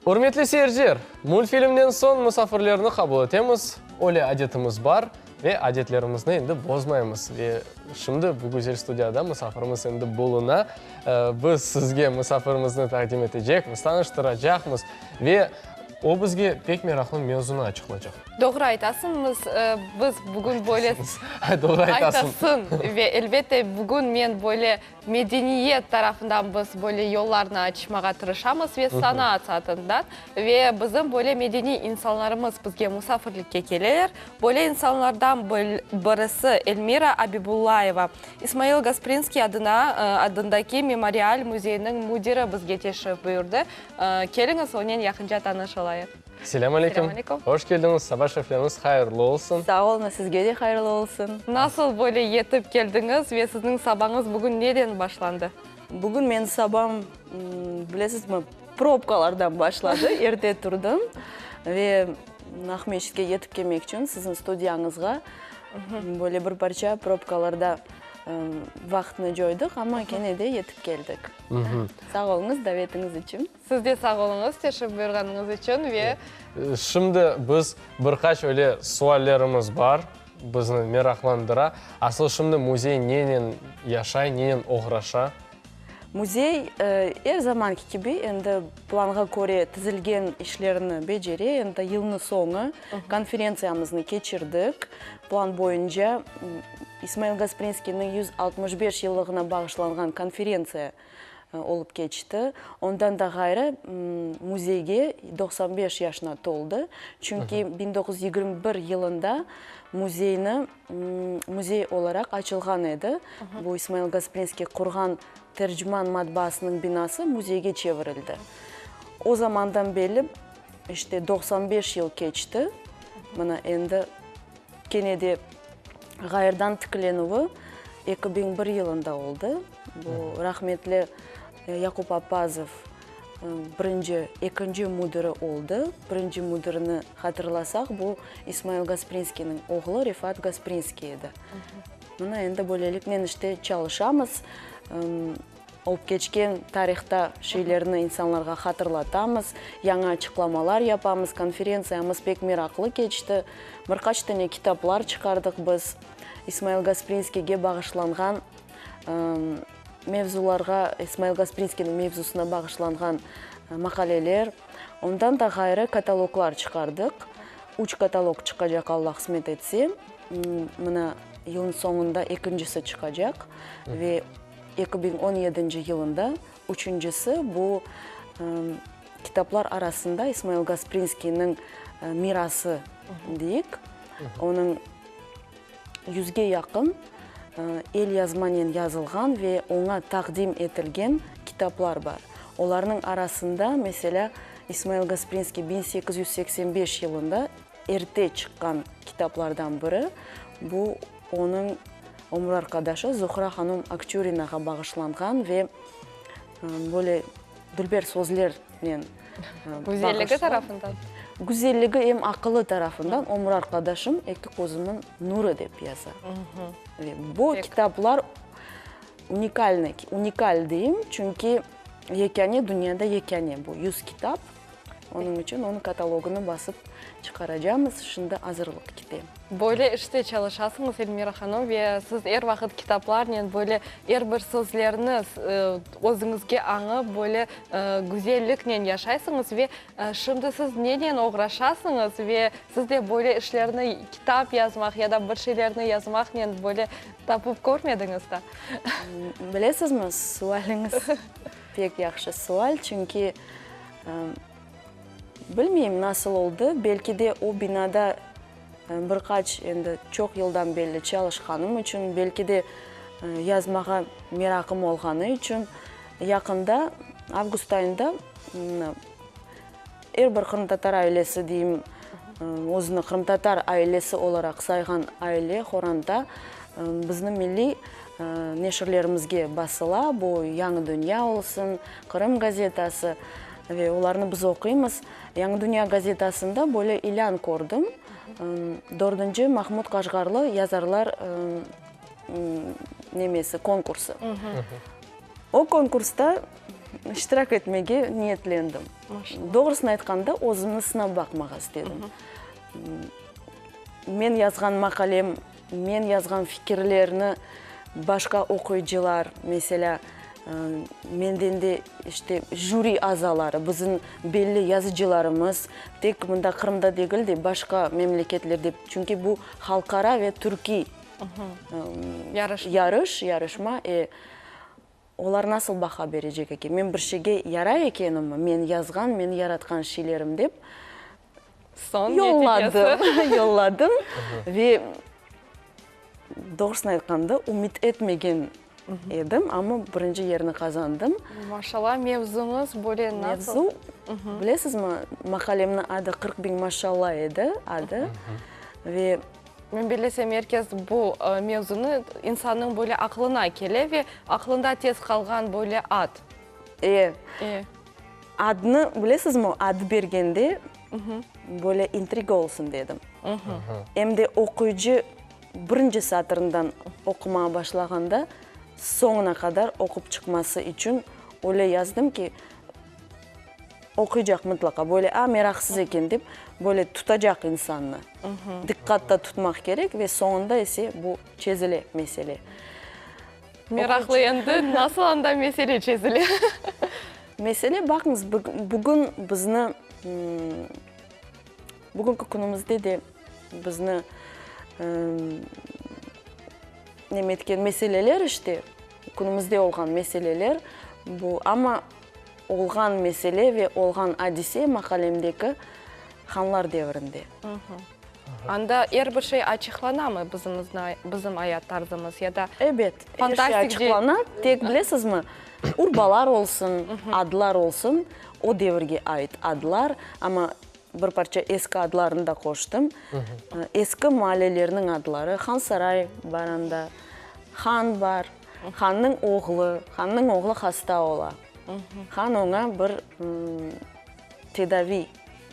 Ürmetli seyirciler, multfilmden soñ musafirlerni qabul etemiz. Öyle adetimiz bar ve adetlerimizni endi bozmaymız. Ve şimdi bu güzel studiyada musafirimiz endi buluna. Biz sizge musafirimizni taqdim etecekmiz, tanıştıracaqmız ve o bizge pek meraqlı mevzunı açıqlacaq. Doğru aytasıñız, biz bugün böyle Doğru aytasıñ. Aytasıñ. Ve elbette bugün men böyle Medeniyet tarafından biz böyle yollarnı açmağa tırışamız ve sanaat saatından. Ve bizim böyle medeniy insanlarımız bizge musafirlikke keleler. Böyle insanlardan birisi Elmira Abibullayeva, İsmail Gasprinskiy adına adındaki memorial müzeyiniñ müdiri bizge teşrif buyurdı. Keliñiz, onen yaqınca tanış olayıq. Selâm aleyküm. Hoş keldiñiz, saba şerifleriñiz hayırlı olsun. Sağ oluñız, sizge de hayırlı olsun. Nasıl böyle yetip keldiñiz ve sizniñ sabañız bugün neden başlandı? Bugün menim sabam, bilesizmi, probkalardan başladı. Erte turdım ve Aqmescitke yetip kelmek içün siziñ studiyañızğa böyle bir parça probkalarda vaqıtnı coydıq, amma kene de yetip keldik. Sağ oluñız davetiñiz içün. Siz de sağ oluñız teşrif buyurğanıñız içün ve. Şimdi biz bir qaç öyle suallerimiz bar, bizni meraqlandıra. Asıl şimdi müzey nenen yaşay, nenen oğraşa? Müzey er zamanki kibi endi planğa köre tizilgen işlerini becere. Endi yılnıñ soñu konferentsiyamıznı keçirdik. Plan boyunca İsmail Gasprinskiyniñ 165 yıllığına bağışlanğan konferentsiya olıp keçti. Ondan da ğayrı, müzeyge 95 yaşına toldı, çünki 1921 yılında müzeyni müzey olaraq açılğan edi. Bu İsmail Gasprinskiy qurğan Tercüman matbaasınıñ binası müzeyge çevirildi. O zamandan beri işte 95 yıl keçti. Mına endi kene de ğayırdan tiklenüvi 2001 yılında oldı. Bu rahmetli Yaqub Appazov birinci, ekinci müdiri oldı. Birinci müdirini hatırlasaq, bu İsmail Gasprinskiyniñ oğlu Refat Gasprinskiy edi. Mına endi böyleliknen işte çalışamız. Olıp keçken tarihta şeylerni insanlarğa hatırlatamız, yañı açıqlamalar yapamız. Konferentsiyamız pek meraqlı keçti. Bir qaç tane kitaplar çıqardıq biz. İsmail Gasprinskiyge bağışlanğan mevzularğa, İsmail Gasprinskiyniñ mevzusına bağışlanğan maqaleler, ondan da ğayrı kataloglar çıqardıq. Üç katalog çıqacaq, Alla qısmet etse. Mına, yılnıñ soñunda ekincisi çıqacaq ve 2017 yılında üçüncisi bu kitaplar arasında İsmail Gasprinskiyniñ mirası deyik, onıñ yüzge yaqın elyazmanen yazılğan ve oña taqdim etilgen kitaplar bar. Olarnıñ arasında, meselâ, İsmail Gasprinskiy 1885 yılında erte çıqqan kitaplardan biri, bu onıñ ömür arqadaşı Zuhra hanum Akçurinağa bağışlanğan ve böyle dülber sözlernen Güzelligi tarafından? Güzelligi em aqılı tarafından ömür arqadaşım eki közümiñ nurı dep yaza. Ve bu kitaplar unikalnıy, unikal deyim, çünki yekâne, dünyada yekâne bu 100 kitap. Onıñ içün onıñ katalogını basıp çıqaracamız, şimdi azırlıq kete. Böyle işte çalışasıñız, Elmira hanım, ve siz er vaqıt kitaplarnen böyle er bir sözlerni özüñizge añıp, böyle güzelliknen yaşaysıñız. Ve şimdi siz nenen oğraşasıñız ve siz de böyle işlerni, kitap yazmaq ya da bir şeylerni yazmaqnen böyle tapıp körmediñiz da? Bilesizmi, sualiñiz pek yahşı sual, çünki Bilmeyim, nasıl oldı, belki de o binada bir qaç, endi çoq yıldan belli çalışqanım içün, belki de yazmağa meraqım olğanı içün, yaqında, avgust ayında, er bir qırımtatar ailesi deyim, özüni qırımtatar ailesi olaraq sayğan aile, qoranta, bizni milliy neşirlerimizge basıla, bu Yañı dünya olsun, Qırım gazetası ve olarnı biz oquymız. Yañı dünya gazetasında böyle ilân kördim, dördünci Mahmud Qaşğarlı yazarlar nemesi, konkursı. O konkursta. İştirak etmege niyetlendim. Doğrusını aytqanda, özümni sınap baqmağa istedim. Men yazğan maqalem, men yazğan fikirlerni başqa oquyıcılar, meselâ, menden de işte jüri azaları, bizim belli yazıcılarımız, tek mında Qırımda degil de, başqa memleketlerde, çünki bu halqara ve türkiy yarış, yarışma, e, Olar nasıl baha berecek eken? Men bir şeyge yaray ekenimmi? Men yazğan, men yaratqan şeylerim dep Soñ yolladım, yolladım ve doğrusını aytqanda, ümüt etmegen edim, amma birinci yerni qazandım. Maşallah, mevzuñız böyle nasıl? Mevzu, bilesizmi, maqalemniñ adı 40 biñ maşallah edi, adı ve. Men bellesem, er kes bu mevzunı insannıñ böyle aqlına kele ve aqlında tez qalğan böyle ad. E. Adnı, bilesizmi, ad bergende böyle intriga olsun dedim. Em de oquyıcı birinci satırından oqumağa başlağanda soñuna qadar oqup çıqması içün öyle yazdım ki, Oquycaq mıtlaqa, böyle, a, meraqsız eken dep, böyle tutacaq insannı. Diqqatta tutmaq kerek ve soñunda ise bu çezile mesele. Meraqlı endi, nasıl anda mesele çezile? Mesele, baqıñız, bugün bizni, bugünki künümizde de bizni neme etken meseleler işte, künümizde olğan meseleler bu, amma Olğan mesele ve olğan adise maqalemdeki hanlar devrinde. Anda er bir şey açıqlanamı, bizim ayat tarzımız ya da Ebet, er şey açıqlana, tek bilesizmi, urbalar olsun, adlar olsun, o devirge ait adlar, amma bir parça eski adlarını da qoştım. Eski maallelerniñ adları, Hansaray bar anda, han bar, hannıñ oğlu, hannıñ oğlu hasta ola. Han oña bir tedaviy,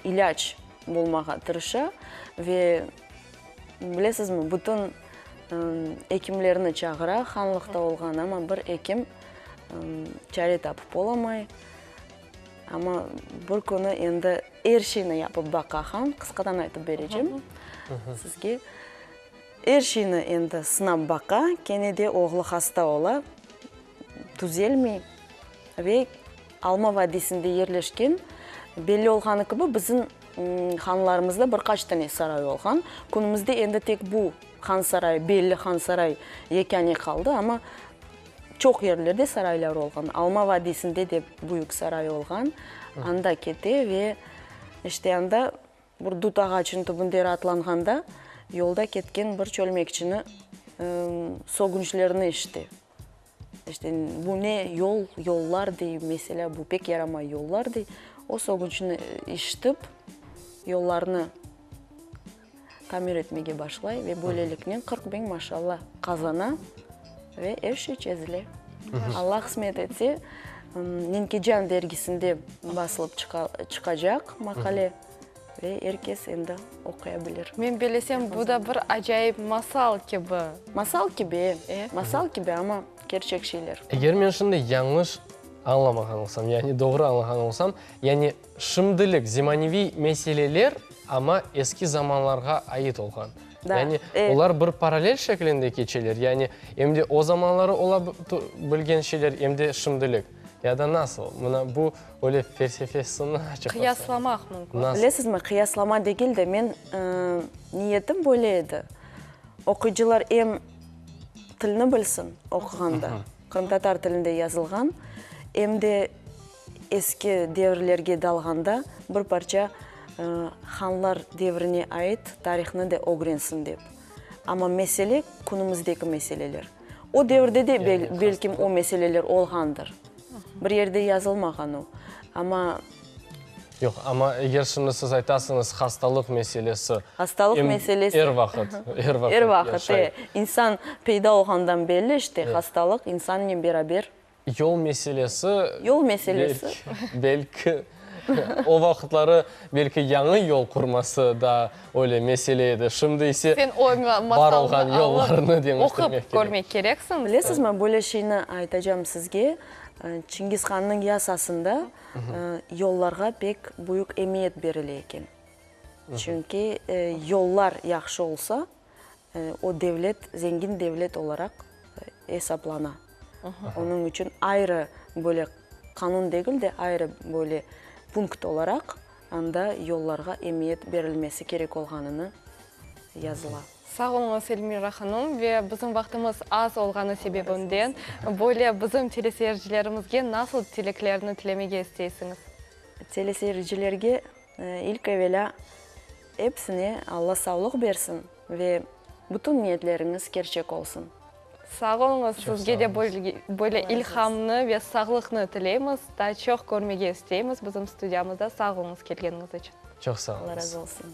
ilâc bulmağa tırışa ve, bilesizmi, bütün ekimlerni çağıra, hanlıqta olğan, amma bir ekim çare tapıp olamay. Amma bir künü endi er şeyni yapıp baqa han, qısqadan aytıp berecem sizge. Er şeyni endi sınap baqa, kene de oğlu hasta ola, tüzelmey ve Alma vadiysinde yerleşken, belli olğanı kibi, bizim hanlarımızda bir qaç tane saray olğan. Künümizde endi tek bu han sarayı, belli han saray yekâne qaldı, amma çoq yerlerde saraylar olğan. Alma vadiysinde de büyük saray olğan. Anda kete ve işte anda Bir dut ağaçınıñ tübünde raatlanğanda, yolda ketken bir çölmekçini sögünçlerini eşite. İşte, bu ne yol, yollar, dey, meselâ, bu pek yaramay yollar, dey. O sögünçni eşitip, yollarnı tamir etmege başlay ve böyleliknen 40 biñ, maşalla, qazana ve er şey çezile. Alla qısmet etse, Nenkecan dergisinde basılıp çıqacaq maqale ve er kes endi oquya bilir. Men bellesem, bu da bir acayip masal kibi. Masal kibi, e, masal kibi, amma kerçek şeyler. Eger men şimdi yañlış añlamağan olsam, yani doğru añlağan olsam, yani şimdilik zemaneviy meseleler, amma eski zamanlarğa ait olğan. Yani olar bir parallel şeklinde keçeler, yani em de o zamanları ola bilgen şeyler, em de şimdilik. Ya da nasıl? Mına bu öyle felsefesini açıqlasañız. Qıyaslamaq mümkün. Nasıl? Bilesizmi, qıyaslama degil de, men niyetim böyle edi, oquyıcılar em tilni bilsin oquğanda, qırımtatar tilinde yazılğan, em de Eski devirlerge dalğanda bir parça hanlar devrine ait tarihnı da ögrensin dep. Amma mesele künümizdeki meseleler. O devirde de belkim o meseleler olğandır. Bir yerde yazılmağan o. Amma. Yoq, amma eger şimdi siz aytasıñız hastalıq meselesi. Hastalıq meselesi. Er vaqıt, er vaqıt. Er vaqıt, e. İnsan peyda olğandan belli işte hastalıq insannen beraber. Yol meselesi. Yol meselesi. Belki, o vaqıtları belki yañı yol qurması da öyle mesele edi. Şimdi ise Sen o bar olğan masalnı yollarnı alıp deñiştirmek oqup kerek. körmek kereksiñ. Bilesizmi, böyle şeyni aytacam sizge. Çingiz hannıñ yasasında yollarğa pek büyük emiyet berile eken. Çünki yollar yahşı olsa, o devlet zengin devlet olaraq esaplana. Onıñ içün ayrı böyle qanun degil de, ayrı böyle punkt olaraq anda yollarğa emiyet berilmesi kerek olğanını yazıla. Sağ oluñız, Elmira hanım, ve bizim vaqtımız az olğanı sebebinden, böyle bizim teleseyircilerimizge nasıl tileklerni tilemege isteysiñiz? Teleseyircilerge ilk evelâ epsine Alla savlıq bersin ve bütün niyetleriñiz kerçek olsun. Sağ oluñız, sizge de böyle ilhamnı ve sağlıqnı tileymiz. Daa çoq körmege isteymiz bizim studiyamızda. Sağ oluñız kelgeniñiz içün. Çoq sağ oluñız. Alla razı olsun.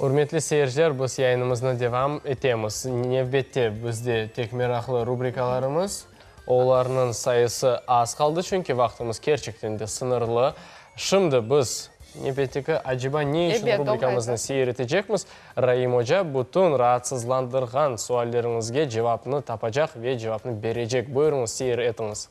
Ürmetli seyirciler, biz yayınımıznı devam etemiz. Nevbette bizde tek meraqlı rubrikalarımız. Olarnıñ sayısı az qaldı, çünki vaqtımız kerçekten de sıñırlı. Şimdi biz nevbetteki Aceba ne içün rubrikamıznı seyir etecekmiz. Raim oca bütün raatsızlandırğan sualleriñizge cevapnı tapacaq ve cevapnı berecek. Buyurıñız, seyir etiñiz.